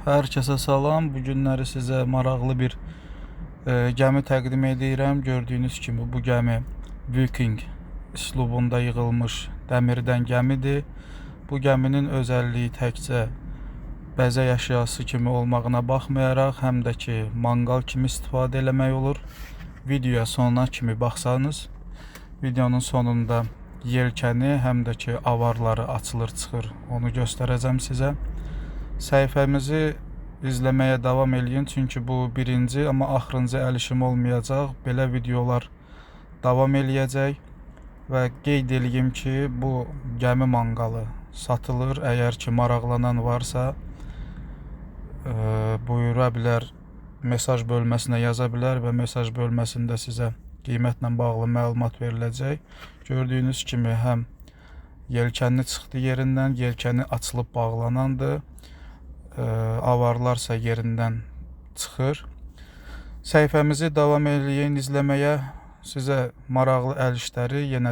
Hər kəsə salam. Bu günləri sizə maraqlı bir gəmi təqdim edirəm. Gördüyünüz kimi bu gəmi Viking üslubunda yığılmış dəmirdən gəmidir. Bu gəminin özəlliyi təkcə bəzək əşyası kimi olmağına baxmayaraq, həm də ki manqal kimi istifadə eləmək olur. Videoya sonuna kimi baxsanız, videonun sonunda yelkəni, həm də ki avarları açılır, çıxır, onu göstərəcəm sizə. Səhifəmizi izləməyə davam eləyin, çünki bu birinci, amma axırıncı əl işim olmayacaq. Belə videolar davam eləyəcək və qeyd eləyim ki, bu gəmi manqalı satılır. Əgər ki maraqlanan varsa, buyura bilər, mesaj bölməsinə yaza bilər və mesaj bölməsində sizə qiymətlə bağlı məlumat veriləcək. Gördüyünüz kimi həm yelkənli çıxdı yerindən, yelkəni açılıb bağlanandır. Avarlarsa yerindən çıxır. Səhifəmizi davam eləyin izləməyə. Sizə maraqlı əl işləri yenə